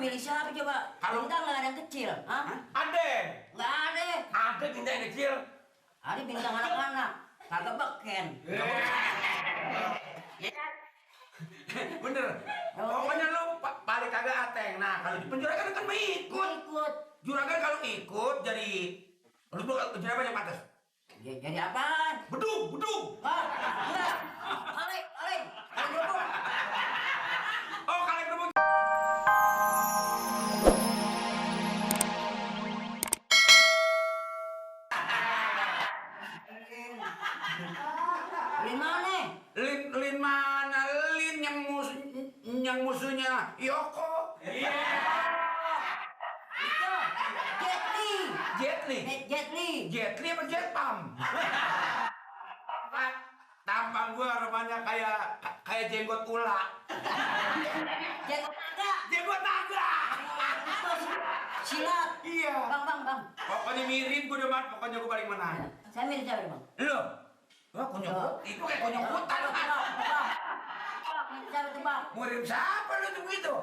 Pilih siapa coba? Kalau Bintang nggak ada yang kecil, hah? Ada. Nggak ada. Ada bintang yang kecil. Ada bintang anak-anak. Kagak beken. Bener. Pokoknya lu balik kagak ateng. Nah, kalau di penjuragan kan ikut. Ikut. Juragan kalau ikut jadi lu jadi apa yang pantas? Ya, jadi apaan? Bedung, bedung. Hah? Enggak. Alik, alik. Alik. Oh, kalian kerupuk. Lin mana? Lin mana? Lin yang musuhnya Yoko. Itu. Jet Li. Jet Li. Jet Li. Jet Li apa Jet Pam? Tampang gua rumahnya kayak jenggot ular. Jenggot naga. Jenggot naga. Silat. Iya. Bang. Pokoknya mirip gua demat, pokoknya gua paling menang. Saya mirip siapa, Bang? Lu? Wah, kunyuk. Itu kayak kunyuk hutan. Siapa tuh, Bang? Murim siapa lu tuh begitu?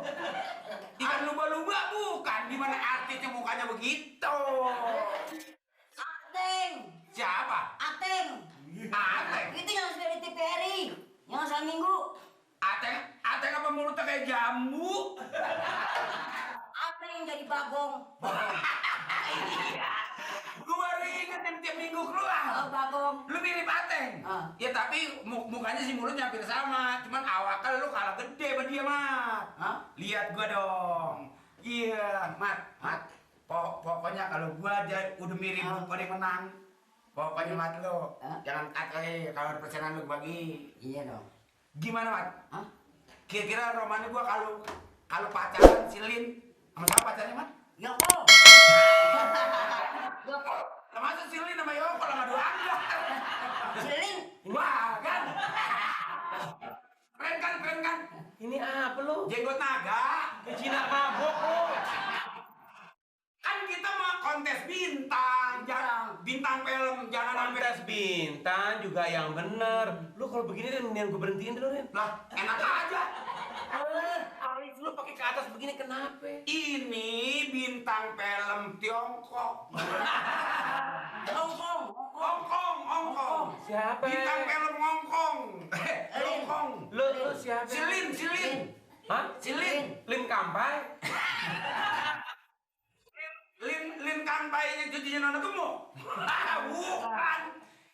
Ikan lumba-lumba bukan? Gimana artisnya mukanya begitu? Ateng. Siapa? Ateng. Ateng. Itu yang sudah di TVRI. Yang asal minggu. Ateng apa mulutnya kayak jambu? Ateng yang jadi bagong. Iya. Gua baru inget yang tiap minggu keluar. Oh, bagong. Lu mirip Ateng. Ya tapi mukanya sih mulutnya hampir sama. Cuman awaknya lu kalah gede sama dia, Mat. Lihat gua dong. Iya, Mat. Pokoknya kalau gua udah mirip pada yang menang. Pokoknya Mat lu. Jangan kali kalau ada persenan lu bagi. Iya dong. Gimana, Mat? Kira-kira romannya gua kalau pacaran si Lin sama siapa pacarnya, Mat? Yoko. Masa si Lin sama Yoko lah ngadu angga? Silin. Wah, kan? Keren kan? Ini apa lu? Jenggot naga. Ke Cina mabok lu. Kan kita mau kontes bintang. Bintang film, jangan sampai. Kontes bintang juga yang bener. Lu kalau begini Ren, mendingan gue berhentiin dulu Ren. Lah, enak aja. Alis lu pakai ke atas begini kenapa? Ini bintang film Tiongkok. Hongkong. Siapa? Bintang film Hongkong. Hongkong. Lu siapa? Si Lin. Hah? Si Lin. Lin Kampai? Lin Kanpai cucunya Nona Gemuk. Bukan.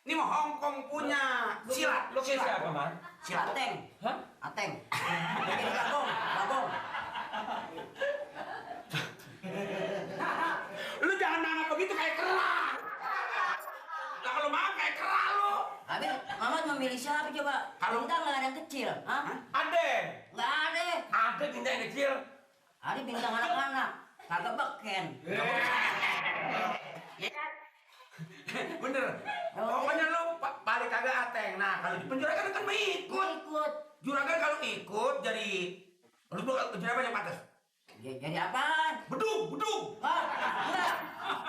Ini mah Hongkong punya. Silat. Lu kayak siapa, Man? Silat. Ateng. Hah? Ateng. Jadi bagong. Lu jangan nangap begitu kayak kerang. Lah kalau mau kayak kerang lu. Habis Mamat memilih siapa coba? Kalau Bintang nggak ada yang kecil, hah? Ada. Nggak ada. Ada bintang yang kecil. Ada bintang anak-anak. Kagak beken. Bener. Pokoknya lu balik kagak ateng. Nah, kalau di penjuragan kan ikut. Juragan kalau ikut jadi lu jadi apa yang pantas? Ya, jadi apaan? Bedung. Hah? Enggak.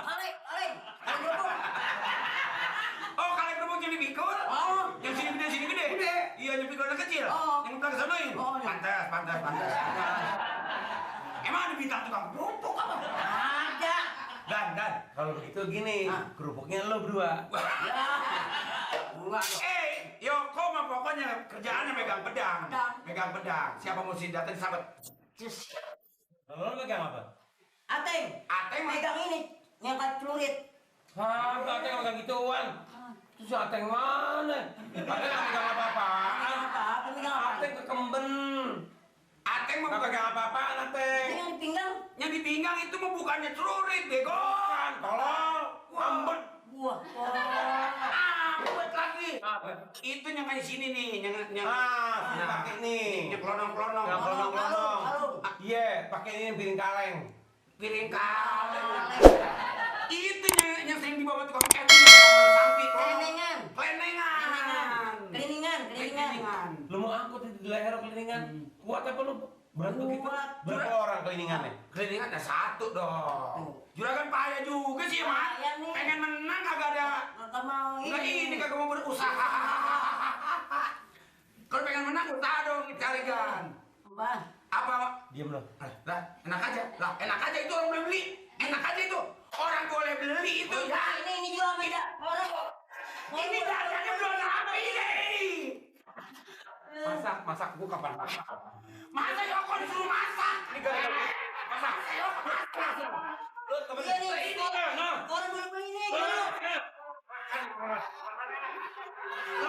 Alik. Oh, kalian kerupuk jadi pikul? Oh. Yang sini gede. Iya, yang pikulnya kecil. Oh. Yang belakang samain. Oh, ya. Pantas. Emang ada bintang tukang kerupuk apa? Ada. Dan. Kalau begitu gini, kerupuknya lo berdua. Ya. Enggak. Yoko mah pokoknya kerjaannya megang pedang. Siapa mesti datang sahabat? Cus. Lo megang apa? Ateng megang ini, ngangkat celurit. Hah, Ateng nggak megang gituan. Terus Ateng mana? Ateng nggak megang apa-apaan. Megang apa? Ateng kekemben. Ateng mau Nggak megang apa-apaan Ateng. Yang di pinggang. Yang di pinggang itu mah bukannya celurit, bego. Kan, tolong. Ambet. Buah. Buat lagi. Apa? Itu yang kayak sini nih, yang Sini pakai nih. Yang kelonong-kelonong. Yang kelonong-kelonong. Kalung. Iya, pakai ini piring kaleng. Piring kaleng. Itu yang sering dibawa tukang catering sama samping. Keleningan. Lu mau angkut di leher keliningan? Kuat apa lu? Berat begitu? Kuat. Berapa orang keliningannya? Keleningan ada satu dong. Juragan payah juga sih, Mat. Payah nih. Pengen menang kagak ada. Kagak mau Enggak ini. ini kagak mau berusaha. Kalau pengen menang usaha dong carikan. Mbah. Apa? Diam lo. Lah, enak aja itu orang boleh beli. Enak aja itu. Orang boleh beli itu. Ya, ini juga beda. Orang kok. Ini dasarnya belum rapi ini. Masak gua kapan masak? Masa Yoko disuruh masak? Ini gara-gara masak. Masa Yoko masak? Lo temen Iya nih, ini nah. orang boleh beli ini. Lah,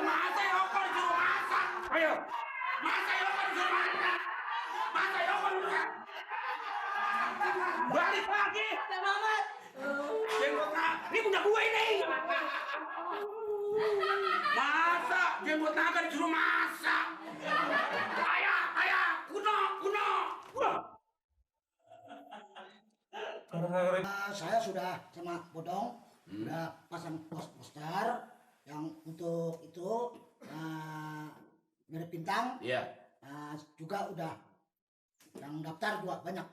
masa Yoko disuruh masak? Ayo. Masa Yoko disuruh masak? Masa Yoko disuruh masak? Balik lagi. Capek banget. Ini punya gue ini. Masa jenggot naga disuruh masak? Ayah, kuno. Saya sudah sama Bodong udah pasang poster yang untuk itu mirip bintang. Iya. Juga udah yang daftar juga banyak.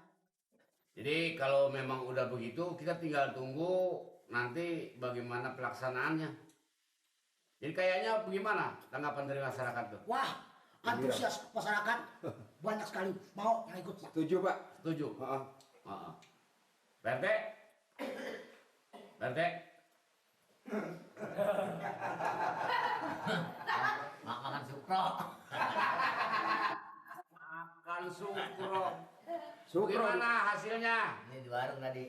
Jadi kalau memang udah begitu, kita tinggal tunggu nanti bagaimana pelaksanaannya. Jadi kayaknya bagaimana tanggapan dari masyarakat tuh? Wah, antusias masyarakat banyak sekali mau yang ikut. Setuju, Pak. Setuju? Heeh. Heeh. Berte? Berte? Makan sukro. Makan sukro. Sukro. Gimana hasilnya? Ini di warung tadi.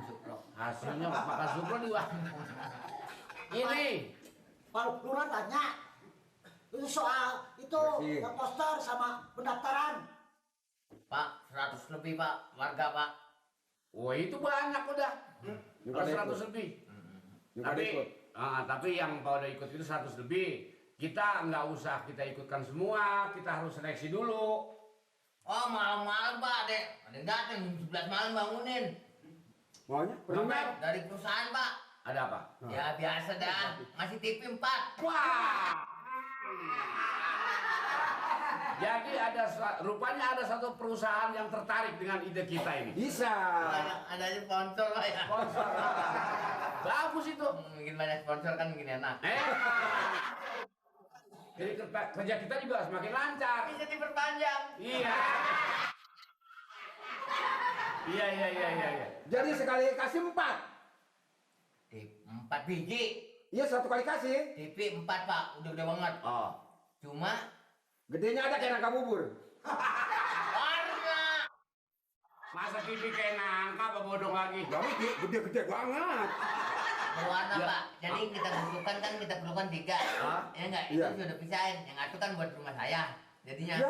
Sukro. Hasilnya makan sukro di warung. Ini. Pak Lurah tanya itu soal itu Bersih. poster sama pendaftaran. Pak, 100 lebih Pak, warga Pak. Wah itu banyak udah. Juga ada 100 ikut. lebih. Juga ada ikut. Tapi yang pada ikut itu 100 lebih. Kita nggak usah kita ikutkan semua, kita harus seleksi dulu. Oh, malam-malam Pak, ada yang datang jam 11 malam bangunin. Maunya? Perlunya? Dari perusahaan Pak. Ada apa? Ya biasa dah, ngasih TV 4. Wah. Jadi rupanya ada satu perusahaan yang tertarik dengan ide kita ini. Bisa. Ada aja sponsor Pak ya. Sponsor. Bagus itu. Mungkin banyak sponsor kan mungkin enak. Jadi kerja kita juga semakin lancar. Bisa diperpanjang. Iya. Iya. Jadi sekali kasih 4. TV 4 biji. Iya, satu kali kasih. TV 4 Pak, udah banget. Oh. Cuma Gedenya ada kayak nangka bubur. warna. Masa TV kayak nangka apa bodong lagi? Tapi gede-gede banget. Berwarna Ya. Pak. Jadi kita perlukan 3. Hah? Ya enggak, Iya. itu sudah pisahin. Yang satu kan buat rumah saya. Jadinya Ya.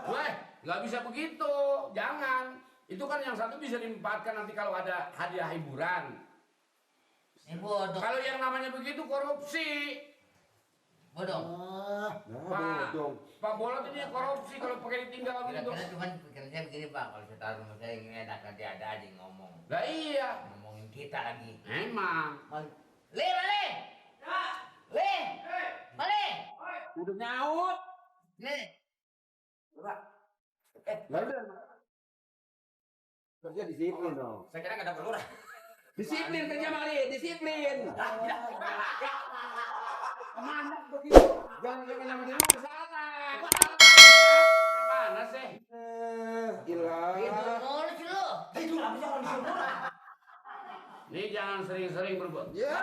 Weh, nggak bisa begitu. Jangan. Itu kan yang satu bisa dimanfaatkan nanti kalau ada hadiah hiburan. ini bodoh. Kalau yang namanya begitu korupsi. Bodoh. Nah, dong. Pak Bolot ini korupsi kalau pakai ditinggal begitu. Kira-kira cuman pikiran saya begini Pak, kalau saya taruh rumah saya ini enak nanti ada aja yang ngomong. Lah iya. Ngomongin kita lagi. Emang. Le, Male! Le! Male! Udah nyaut. Le! Lah udah. Kerja disiplin dong. Saya kira nggak ada pelurah. Disiplin kerja Mali, disiplin. Mana begitu? Jangan nama dia Salah. Mana sih? Ilah. Itu mulu sih lo. Itu apa sih kalau disuruh? Ini jangan sering-sering berbuat. Ya.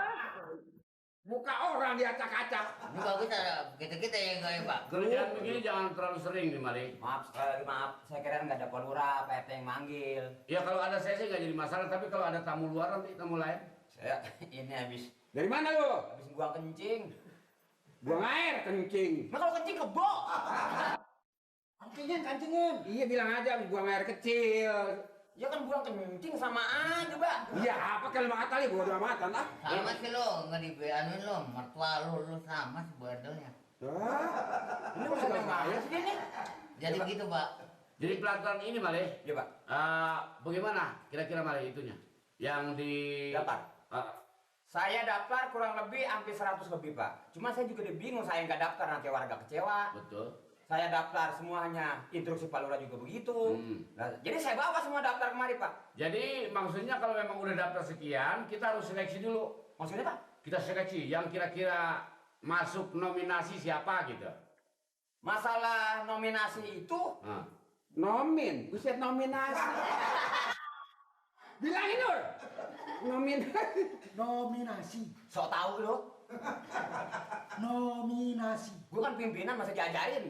Muka orang diacak-acak. Ini bagus ada kita yang enggak ya Pak. Kerjaan begini jangan terlalu sering nih Mali. Maaf, sekali lagi maaf. Saya kira nggak ada pelurah, Pak RT yang manggil. Ya kalau ada saya sih nggak jadi masalah, tapi kalau ada tamu luar nanti tamu lain. Saya ini habis Dari mana lo? buang kencing. Buang air kencing. Nah kalau kencing kebo. Kancingin. Iya bilang aja habis buang air kecil. Ya kan buang kencing sama aja, Pak. Iya apa kalimat kali bodo amatan ah. Sama sih lo, enggak dibeanuin lo, mertua lo sama sih bodohnya. Ini masih gak saya sih ini. Jadi begitu Pak. Jadi pelatihan ini Mali, Iya, Pak. bagaimana kira-kira Mali itunya? Yang di Daftar. Ah, Saya daftar kurang lebih hampir 100 lebih, Pak. Cuma saya juga udah bingung, saya nggak daftar nanti warga kecewa. betul. Saya daftar semuanya, instruksi Pak Lurah juga begitu. Nah, jadi saya bawa semua daftar kemari, Pak. Jadi maksudnya kalau memang udah daftar sekian, kita harus seleksi dulu. Maksudnya, Pak? Kita seleksi yang kira-kira masuk nominasi siapa gitu. Masalah nominasi itu Nah, Buset nominasi. Bilangin Nur. Nominasi. Sok tahu lu. Nominasi. Gua kan pimpinan masih diajarin.